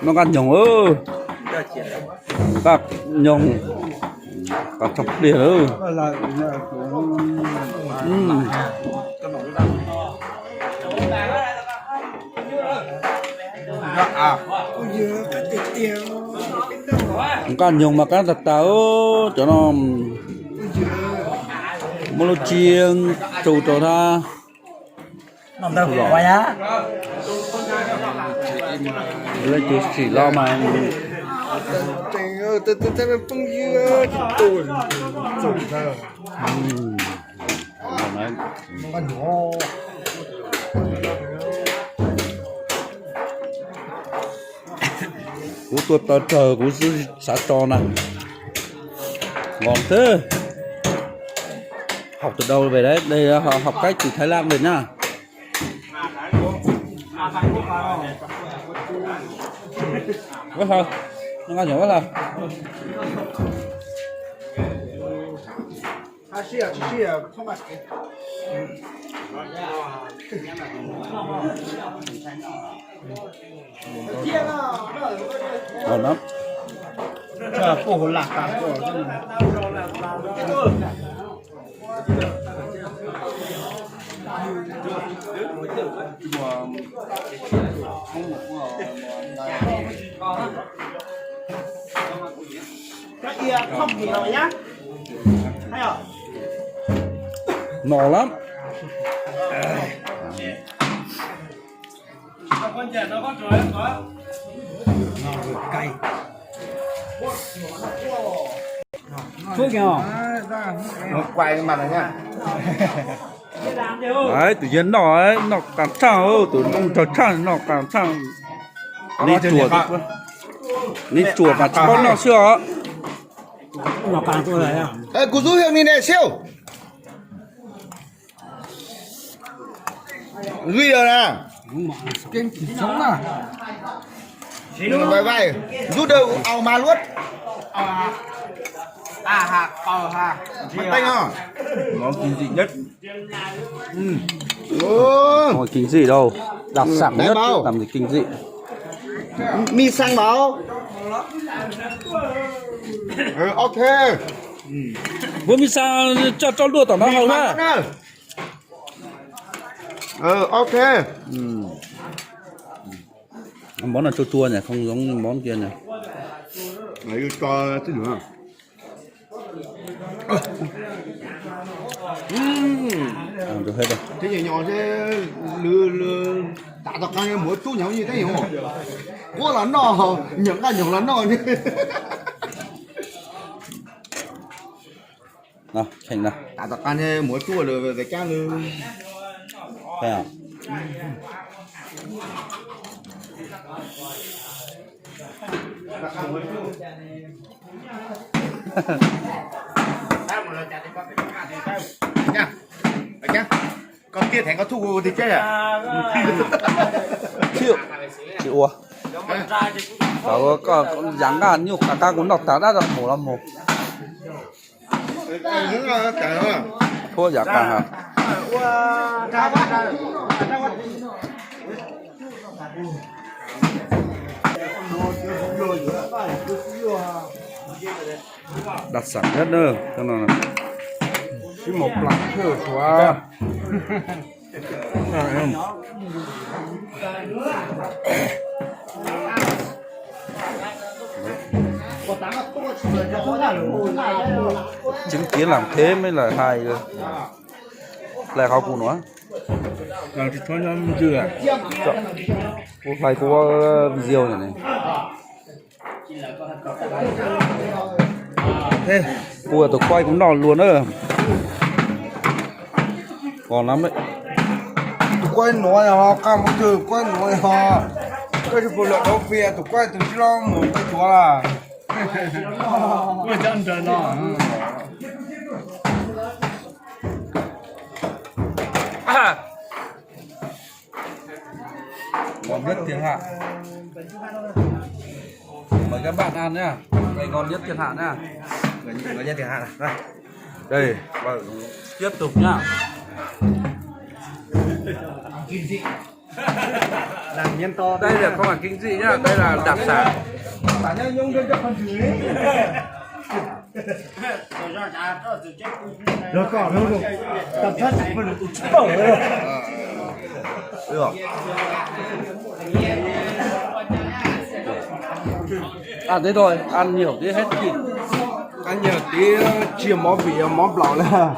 Noj qab nyoog, noj qab nyoog, qab tshaj pliag. Noj qab nyoog mas qab tag tag, cov no muab lub txiab tsu rau hab. Leej twg tsis los mas kuv tuaj tawv rawg kuv xav tso na. Nqos xwb. Học từ đâu về đấy? Đây là học, học cách từ Thái Lan về nhá. Wb hawm, noj qab nyoog wb hawm. Ngon lắm. No lắm. Thuốc kìa. Nó quay cái mặt này nhá. Đấy, tự nhiên nọ ấy, nọ càng thẳng, ơ, tụi nông thờ thẳng, nọ càng thẳng. Ni chuột, ni chuột mà chỉ có nọ xưa. Ê, cô giúp Hiệp đi này siêu. Ghi rồi nè. Kinh khủng sống à. Vay vay, rút đơn ao ma luốt. Mày tênh hả? Món kinh dị nhất. Ôi, kinh dị đâu. Đặc sản nhất, làm gì kinh dị. Mi xăng vào. Ừ, ok. Muab mi xăng cho, cho luộc tỏi nó hầu nhá. Ừ, ok. Món này chua chua nhỉ, không giống như món kia nhỉ. Này, cho tí nữa. Thế nhẹ nhõm thế, lư, lư, tả tao căng muối chút nhõm như thế nhỉ. Quá là no, nhõm cái nhõm là no như. Tả tao căng thế muối chút lư về, về cá lư. Thấy không? Koj tiag theem koj thuj kuv tiag thiab. Chịu, chịu ua. Koj yam nqaj nyuj qab kuv noj tag dab mus los mus. Thuab yam qab hab. Đặc sản nhất nữa, cho nó xíu màu plant thơm quá. Chứng kiến làm thế mới là hài được. Hais qhov kuv no. Hais kuv video no ne. Kuv tus kuaj kuv noj luag na. Nqos lawm. Tus kuaj nuav yog qab mob twg kuaj nuav yog, koj tsis pum lawm dau fia tus kuaj tus tsis loj mus peb cuav lawm. Ngon nhất thiên hạ. Mời các bạn ăn nhá. Cái này ngon nhất thiên hạ nhá. Ngon nhất thiên hạ này. Đây, vâng, tiếp tục nhá. Đây là không phải kinh dị nhá, đây là đặc sản. Rồi còn không? Tầm soát chỉ phân được. Được. Ăn thế thôi, ăn nhiều tí hết kìm. Ăn nhiều tí chia máu vị máu blau nữa.